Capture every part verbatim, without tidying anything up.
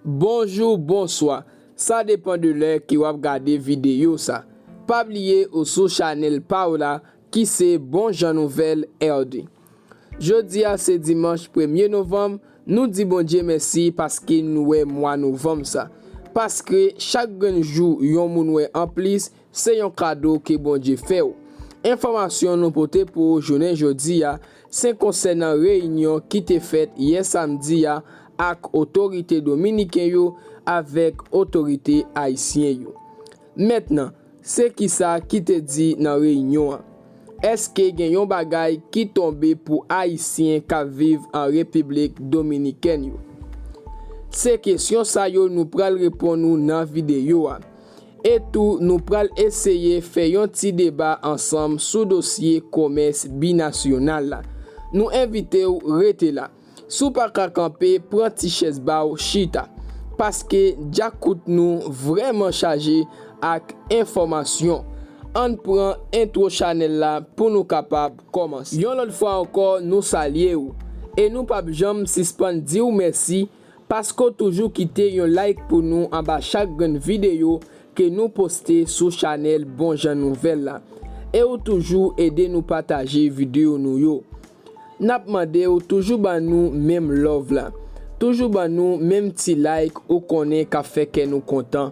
Bonjou, bonswa. Sa depann de lè ke w ap gade videyo sa. Pa bliye ou sou chanèl pa w la ki se Bon Jan Nouvèl R D. Jodi a se dimanch premye novanm, nou di Bondye mèsi paske nou wè mwa novanm sa. Paske chak grenn jou yon moun wè anplis, se yon kado ke Bondye fè w. Enfòmasyon nou pote pou ou jounen jodi a, se konsènan reyinyon ki te fèt yè samdi a ak otorite dominiken yo avèk otorite ayisyen yo. Mentnan, se kisa ki te di nan reyinyon an? Èske gen yon bagay ki tonbe pou Ayisyen k ap viv an Repiblik Dominikèn yo? Se kesyon sa yo nou pral reponn ou nan videyo a. E tou, nou pral eseye fè yon ti deba ansanm sou dosye komès binasyonal la. Nou envite w rete la. Si w pa ka kanpe, pran ti chèz ba w chita. Paske djakout nou vrèman chaje ak enfòmasyon. Ann pran entwo chanèl la pou nou kapab kòmanse. Yon lòt fwa ankò, nou salye w. E nou p ap janm sispann di w mèsi paske w toujou kite yon like pou nou anba chak grenn videyo ke nou poste sou chanèl Bon Jan Nouvèl la. E w toujou ede nou pataje videyo nou yo. N ap mande w toujou ban nou menm love la. Toujou ban nou menm ti like ou konnen k ap fè kè nou kontan.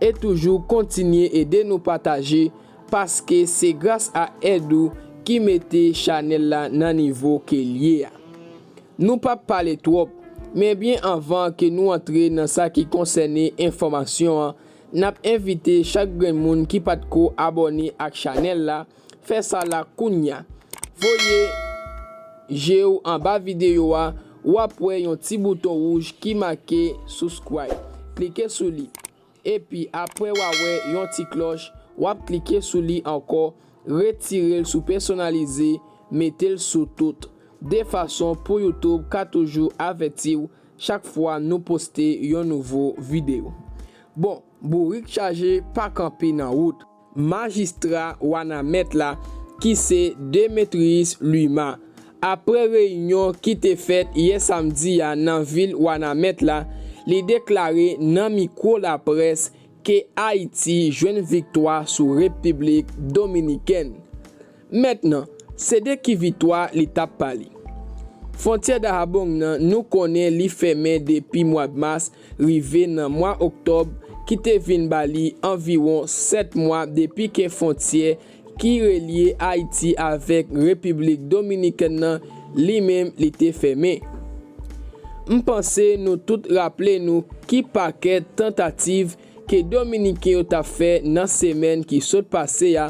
E toujou kontinye ede nou pataje, paske se gras a èd ou ki mete chanèl la nan nivo ke l ye a. Nou p ap pale twòp, men byen anvan ke nou antre nan sa ki konsène enfòmasyon an, n ap envite chak grenn moun ki pa t ko abòne ak chanèl la, fè sa la kounya. Voye je w anba videyo a, w ap wè yon ti bouton wouj ki make subscribe. Klike sou li. Epi apre w a wè yon ti klòch, w ap klike sou li ankò, retire l sou pèsonalize, mete l sou tout, de fason pou YouTube ka toujou avèti w chak fwa nou poste yon nouvo videyo. Bon, bourik chaje pa kanpe nan wout. Majistra Wanament la, ki se Demetrius Lima, apre reyinyon ki te fèt yè samdi a nan vil Wanament la, li deklare nan mikwo laprès ke Ayiti jwenn viktwa sou Repiblik Dominikèn. Mentnan, se de ki viktwa li t ap pale? Fwontyè Dahabong nan, nou konnen li fèmen depi mwa mas rive nan mwa oktòb, ki te vin ba li anviwon sèt mwa depi ke fwontyè ki relye Ayiti avèk Repiblik Dominikèn nan, li menm, li te fèmen. M panse nou tout raple nou ki pakèt tantativ ke Dominiken yo t ap fè nan semèn ki sot pase a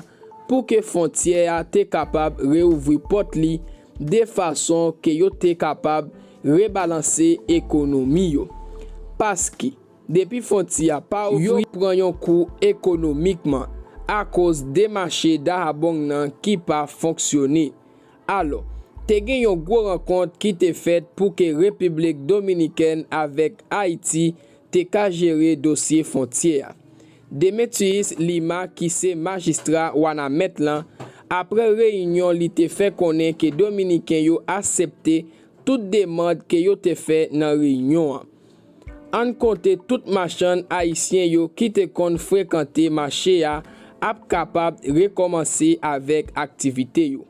pou ke fwontyè a te kapab reouvri pòt li, de fason ke yo te kapab rebalanse ekonomi yo. Paske, depi fwontyè a pa ouvri, yo pran yon kou ekonomikman akoz de mache Dahabong nan ki pa fonksyone. Alò, te gen yon gwo rankont ki te fèt pou ke Repiblik Dominikèn avèk Ayiti te ka jere dosye fwontyè a. Demetrius Lima, ki se majistra Wanament lan, apre reyinyon, li te fè konnen ke Dominiken yo aksepte tout demann ke yo te fè nan reyinyon an. Ann konte tout machann ayisyen yo ki te konn frekante mache a ap kapab rekòmanse avèk aktivite yo.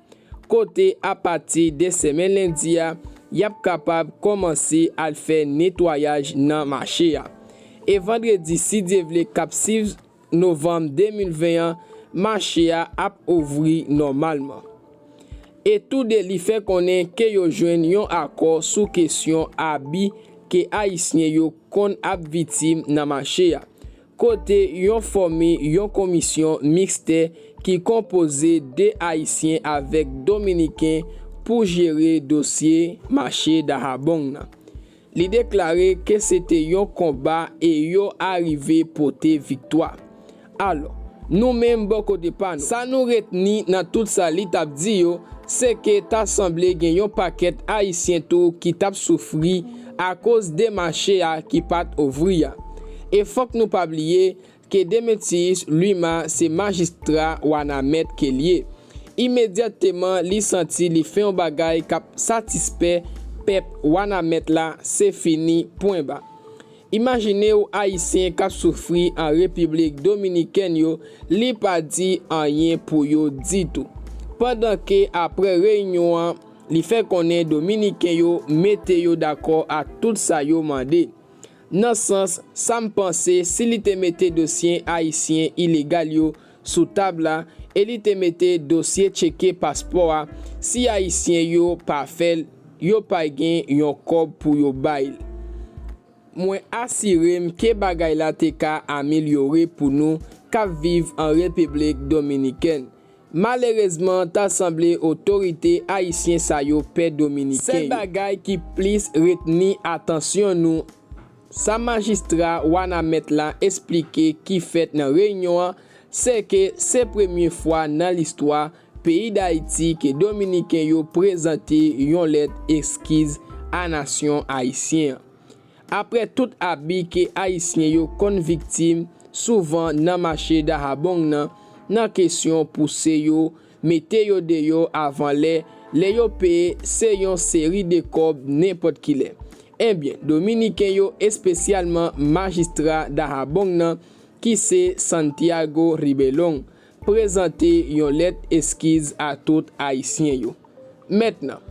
Kote apati de semèn lendi a, y ap kapab kòmanse al fè netwayaj nan mache a. E vandredi, si Dye vle, k ap sis novanm de mil ven an, mache a ap ouvri nòmalman. E toude li fè konnen ke yo jwenn yon akò sou kesyon abi ke Ayisyen yo konn ap viktim nan mache a, kote yo fòme yon komisyon mikstè ki konpoze de Ayisyen avèk Dominiken pou jere dosye mache Dahabong nan. Li deklare ke se te yon konba e yo arive pote viktwa. Alò, nou menm bò kote pa nou, sa nou retni nan tout sa li t ap di yo, se ke ta sanble gen yon pakèt Ayisyen tou ki t ap soufri akoz de mache a ki pa t ouvri a. E fòk nou pa bliye ke Demetrius Lima se majistra Wanament ke l ye. Imedyateman li santi li fè yon bagay k ap satispè pèp Wanament la, se fini, pwen ba. Imajine w Ayisyen k ap soufri an Repiblik Dominikèn yo, li pa di anyen pou yo ditou. Pandan ke apre reyinyon an, li fè konnen Dominiken yo mete yo dakò ak tout sa yo mande. Nan sans sa m panse, si li te mete dosye Ayisyen ilegal yo sou tab la e li te mete dosye tcheke paspò a, si Ayisyen yo pa fè l, yo pa gen yon kòb pou yo bay l. Mwen asire m ke bagay la te ka amelyore pou nou k ap viv an Repiblik Dominikèn. Malerezman, ta sanble otorite ayisyen sa yo pè Dominiken yo. Sèl bagay ki plis retni atansyon nou, sa majistra Wanament la esplike ki fèt nan reyinyon an, se ke se premye fwa nan listwa peyi Dayiti ke Dominiken yo prezante yon lèt eskiz a nasyon ayisyen an. Apre tout abi ke Ayisyen yo konn viktim souvan nan mache Dahabong nan, nan kesyon pouse yo, mete yo deyò avan lè, lè yo peye se yon seri de kòb nenpòt kilè. Ebyen, Dominiken yo, espesyalman majistra Dahabong nan, ki se Santiago Ribelong, prezante yon lèt eskiz a tout Ayisyen yo. Mentnan,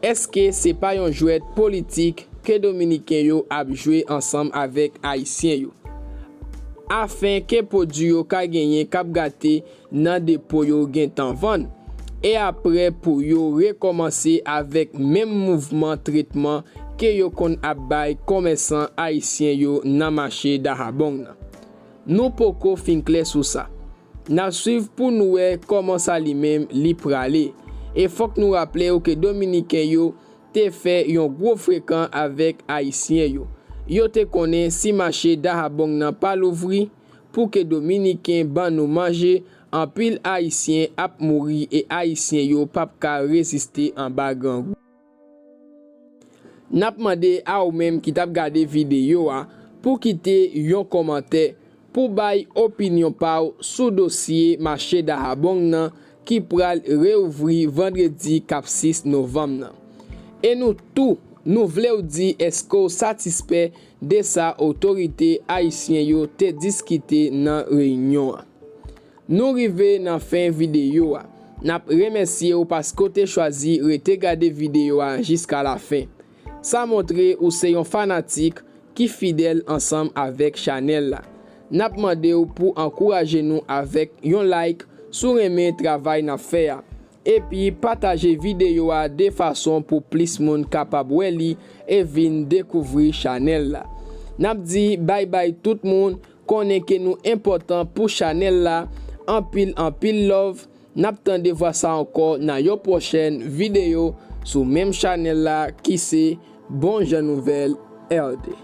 èske se pa yon jwèt politik ke Dominiken yo ap jwe ansanm avèk Ayisyen yo? Afen ke pwodui yo ka genyen k ap gate nan depo yo gentan vann, e apre pou yo rekòmanse avèk menm mouvman tretman ke yo konn ap bay komèsan ayisyen yo nan mache Dahabong nan. Nou poko fin klè sou sa. N ap swiv pou nou wè kòman sa li menm li prale. E fòk nou raple w ke Dominiken yo te fè yon gwo frekan avèk Ayisyen yo. Yo te konnen si mache Dahabong nan pa louvri pou ke Dominiken ban nou manje, anpil Ayisyen ap mouri e Ayisyen yo p ap ka reziste anba grangou. N ap mande a ou menm ki t ap gade videyo a pou kite yon kòmantè pou bay opinyon pa w sou dosye mache Dahabong nan ki pral reouvri vandredi k ap sis novanm nan. E nou tou, nou vle w di èske w satispè de sa otorite ayisyen yo te diskite nan reyinyon an. Nou rive nan fen videyo a. N ap remèsye w paske w te chwazi rete gade videyo a jiska lafen. Sa montre ou se yon fanatik ki fidèl ansanm avèk chanèl la. N ap mande w pou ankouraje nou avèk yon like si w renmen travay n ap fè a. Epi pataje videyo a de fason pou plis moun kapab wè li e vin dekouvri chanèl la. N ap di bay bay tout moun, konnen ke nou enpòtan pou chanèl la. Anpil, anpil love. N ap tande vwa sa ankò nan yon pwochèn videyo sou menm chanèl la ki se Bon Jan Nouvèl R D.